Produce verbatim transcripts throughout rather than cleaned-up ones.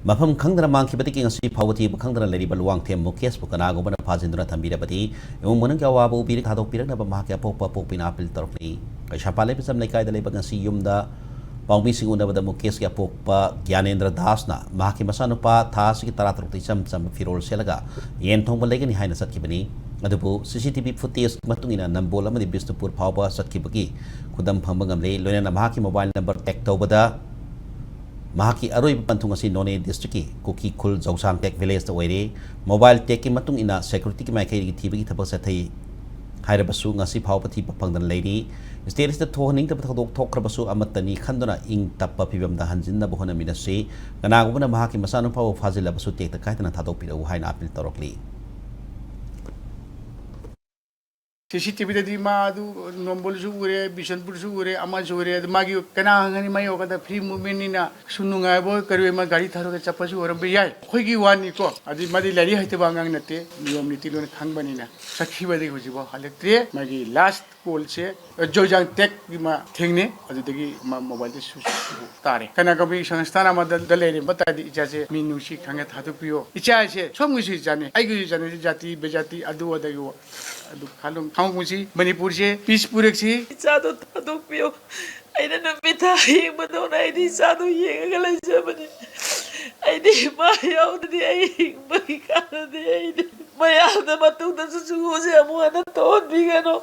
ꯃꯐꯝ ꯈꯪꯗꯅ ꯃꯥꯡꯈꯤꯕꯗꯒꯤ ꯉꯁꯤ ꯐꯥꯎꯕ ꯊꯤꯕ ꯈꯪꯗꯅ ꯂꯩꯔꯤꯕ ꯂꯨꯋꯥꯡꯊꯦꯝ ꯃꯨꯀꯦꯁꯄꯨ ꯀꯅꯥꯒꯨꯝꯕꯅ ꯐꯥꯖꯤꯟꯗꯨꯅ ꯊꯝꯕꯤꯔꯕꯗꯤ ꯏꯃꯨꯡ ꯃꯅꯨꯡꯒꯤ ꯑꯋꯥꯕ ꯎꯕꯤꯔꯒ ꯊꯥꯗꯣꯛꯄꯤꯔꯛꯅꯕ ꯃꯍꯥꯛꯀꯤ ꯑꯄꯣꯛꯄ ꯑꯄꯣꯛꯄꯤꯅ ꯑꯥꯄꯤꯜ ꯇꯧꯔꯛꯂꯤ꯫ ꯀꯩꯁꯥꯝꯄꯥꯠ ꯂꯩꯕꯖꯝ ꯂꯩꯀꯥꯏꯗ ꯂꯩꯕ ꯉꯁꯤ ꯌꯨꯝꯗ ꯄꯥꯎꯃꯤꯁꯤꯡ ꯎꯅꯕꯗ ꯃꯨꯀꯦꯁꯀꯤ ꯑꯄꯣꯛꯄ ꯒ꯭ꯌꯥꯅꯦꯟꯗ꯭ꯔ ꯗꯥꯁꯅ ꯃꯍꯥꯛꯀꯤ ꯃꯆꯥꯅꯨꯄꯥ ꯊꯥ ꯑꯁꯤꯒꯤ ꯇꯔꯥꯇꯔꯨꯛꯇ ꯏꯆꯝ ꯆꯝꯕ ꯐꯤꯔꯣꯜ ꯁꯦꯠꯂꯒ ꯌꯦꯟ ꯊꯣꯡꯕ ꯂꯩꯒꯅꯤ ꯍꯥꯏꯅ ꯆꯠꯈꯤꯕꯅꯤ꯫ ꯑꯗꯨꯕꯨ ꯁꯤ ꯁꯤ ꯇꯤ ꯚꯤ ꯐꯨꯇꯦꯖ ꯃꯇꯨꯡ ꯏꯟꯅ ꯅꯝꯕꯣꯜ ꯑꯃꯗꯤ ꯕꯤꯁꯅꯨꯄꯨꯔ ꯐꯥꯎꯕ ꯆꯠꯈꯤꯕꯒꯤ ꯈꯨꯗꯝ ꯐꯪꯕ ꯉꯝꯂꯦ꯫ ꯂꯣꯏꯅꯅ ꯃꯍꯥꯛꯀꯤ ꯃꯣꯕꯥꯏꯜ ꯅꯝꯕꯔ ꯇꯦꯛ ꯇꯧꯕꯗ ꯃꯍꯥꯛꯀꯤ ꯑꯔꯣꯏꯕ ꯄꯟꯊꯨꯡ ꯑꯁꯤ ꯅꯣꯅꯦ ꯗꯤꯁꯇ꯭ꯔꯤꯛꯀꯤ ꯀꯨꯀꯤ ꯈꯨꯜ ꯖꯧꯁꯥꯡ ꯇꯦꯛ ꯚꯤꯂꯦꯖꯇ ꯑꯣꯏꯔꯦ꯫ ꯃꯣꯕꯥꯏꯜ ꯇꯦꯛꯀꯤ ꯃꯇꯨꯡ ꯏꯟꯅ ꯁꯦꯀ꯭ꯌꯨꯔꯤꯇꯤꯒꯤ ꯃꯥꯏꯀꯩꯗꯒꯤ ꯊꯤꯕꯒꯤ ꯊꯕꯛ ꯆꯠꯊꯩ ꯍꯥꯏꯔꯕꯁꯨ ꯉꯁꯤ ꯐꯥꯎꯕ ꯊꯤꯕ ꯐꯪꯗꯅ ꯂꯩꯔꯤ꯫ ꯁ꯭ꯇꯦꯠ ꯑꯁꯤꯗ ꯊꯣꯛꯍꯟꯅꯤꯡꯗꯕ ꯊꯧꯗꯣꯛ ꯊꯣꯛꯈ꯭ꯔꯕꯁꯨ ꯑꯃꯠꯇꯅꯤ ꯈꯟꯗꯨꯅ ꯏꯪ ꯇꯞꯄ ꯐꯤꯕꯝꯗ ꯍꯟꯖꯤꯟꯅꯕ ꯍꯣꯠꯅꯃꯤꯟꯅꯁꯤ꯫ ꯀꯅꯥꯒꯨꯝꯕꯅ ꯃꯍꯥꯛꯀꯤ ꯃꯆꯥꯅꯨꯄꯥꯕꯨ ꯐꯥꯖꯤꯜꯂꯕꯁꯨ ꯇꯦꯛꯇ ꯀꯥꯏꯗꯅ ꯊꯥꯗꯣꯛꯄꯤꯔꯛꯎ ꯍꯥꯏꯅ ꯑꯥꯄꯤꯜ ꯇꯧꯔꯛꯂꯤ꯫ ꯁꯤ ꯁꯤ ꯇꯤ ꯚꯤꯗꯗꯤ ꯃꯥ ꯑꯗꯨ ꯅꯝꯕꯣꯜꯁꯨ ꯎꯔꯦ, ꯕꯤꯁꯦꯟꯄꯨꯔꯁꯨ ꯎꯔꯦ, ꯑꯃꯁꯨ ꯎꯔꯦ꯫ ꯑꯗꯨ ꯃꯥꯒꯤ ꯀꯅꯥ ꯈꯪꯒꯅꯤ, ꯃꯥ ꯌꯧꯔꯀꯥꯟꯗ ꯐ꯭ꯔꯤ ꯃꯨꯚꯃꯦꯟꯅꯤꯅ ꯀꯩꯁꯨ ꯅꯨꯡꯉꯥꯏꯕ ꯑꯣꯏ, ꯀꯔꯤ ꯑꯣꯏ, ꯃꯥ ꯒꯥꯔꯤ ꯊꯥꯗꯣꯛꯑꯒ ꯆꯠꯄꯁꯨ ꯑꯣꯏꯔꯝꯕ ꯌꯥꯏ꯫ ꯑꯩꯈꯣꯏꯒꯤ ꯋꯥꯅꯤꯀꯣ, ꯑꯗꯨꯗꯤ ꯃꯥꯗꯤ ꯂꯥꯏꯔꯤꯛ ꯍꯩꯇꯕ ꯑꯉꯥꯡ ꯅꯠꯇꯦ, ꯅꯤꯌꯣꯝ ꯅꯤꯇꯤ ꯂꯣꯏꯅ ꯈꯪꯕꯅꯤꯅ꯫ ꯆꯠꯈꯤꯕꯗꯒꯤ ꯍꯧꯖꯤꯛꯐꯥꯎ ꯍꯜꯂꯛꯇ꯭ꯔꯦ꯫ ꯃꯥꯒꯤ ꯂꯥꯁ ꯀꯣꯜꯁꯦ ꯖꯣꯏꯖꯥꯡ ꯇꯦꯛꯀꯤ ꯃꯥ ꯊꯦꯡꯅꯩ, ꯑꯗꯨꯗꯒꯤ ꯃꯥ ꯃꯣꯕꯥꯏꯜꯗ ꯁ꯭ꯋꯤꯆ ꯇꯥꯔꯦ꯫ ꯀꯅꯥꯒꯨꯝꯕꯤ ꯁꯪꯁꯊꯥꯟ ꯑꯃꯗ ꯂꯩꯔꯝꯕ ꯇꯥꯔꯗꯤ ꯏꯆꯥꯁꯦ ꯃꯤ ꯅꯨꯡꯁꯤ ꯈꯪꯉꯦ ꯊꯥꯗꯣꯛꯄꯤꯌꯣ꯫ ꯏꯆꯥꯁꯦ ꯁꯣꯝꯒꯤꯁꯨ ꯏꯆꯥꯅꯤ, ꯑꯩꯒꯤꯁꯨ ꯏꯆꯥꯅꯤ, ꯖꯥꯇꯤ ꯕꯦꯖꯥꯇꯤ ꯑꯗꯨ ꯑꯗꯒꯤ ꯑꯗꯨ ꯈꯜꯂꯨ꯫ ꯈꯪꯉꯨꯁꯤ, ꯃꯅꯤꯄꯨꯔꯁꯦ ꯄꯤꯁ ꯄꯨꯔꯛꯁꯤ꯫ ꯏꯆꯥꯗꯣ ꯊꯥꯗꯣꯛꯄꯤꯌꯣ꯫ ꯑꯩꯅ ꯅꯨꯃꯤꯠ ꯊꯥ ꯌꯦꯡꯕꯗꯧꯅ ꯑꯩꯗꯤ ꯏꯆꯥꯗꯣ ꯌꯦꯡꯉꯒ ꯂꯩꯖꯕꯅꯤ꯫ ꯑꯩꯗꯤ ꯏꯃꯥ ꯌꯥꯎꯗ꯭ꯔꯗꯤ ꯑꯩ ꯍꯤꯡꯕꯒꯤ ꯀꯥꯟꯅꯗꯦ꯫ ꯑꯩꯗꯤ ꯃꯌꯥꯝꯅ ꯃꯇꯨꯡꯗꯁꯨ ꯁꯤꯒꯨꯝꯕꯁꯦ ꯑꯃꯨꯛ ꯍꯟꯅ ꯊꯣꯛꯍꯟꯕꯤꯒꯅꯨ꯫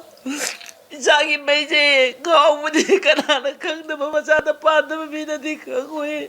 ꯏꯆꯥꯒꯤ ꯃꯩꯁꯦ ꯉꯥꯎꯕꯅꯤ, ꯀꯅꯥꯅ ꯈꯪꯗꯕ, ꯃꯆꯥꯗ ꯄꯥꯟꯗꯕ ꯃꯤꯅꯗꯤ ꯈꯪꯉꯣꯏ꯫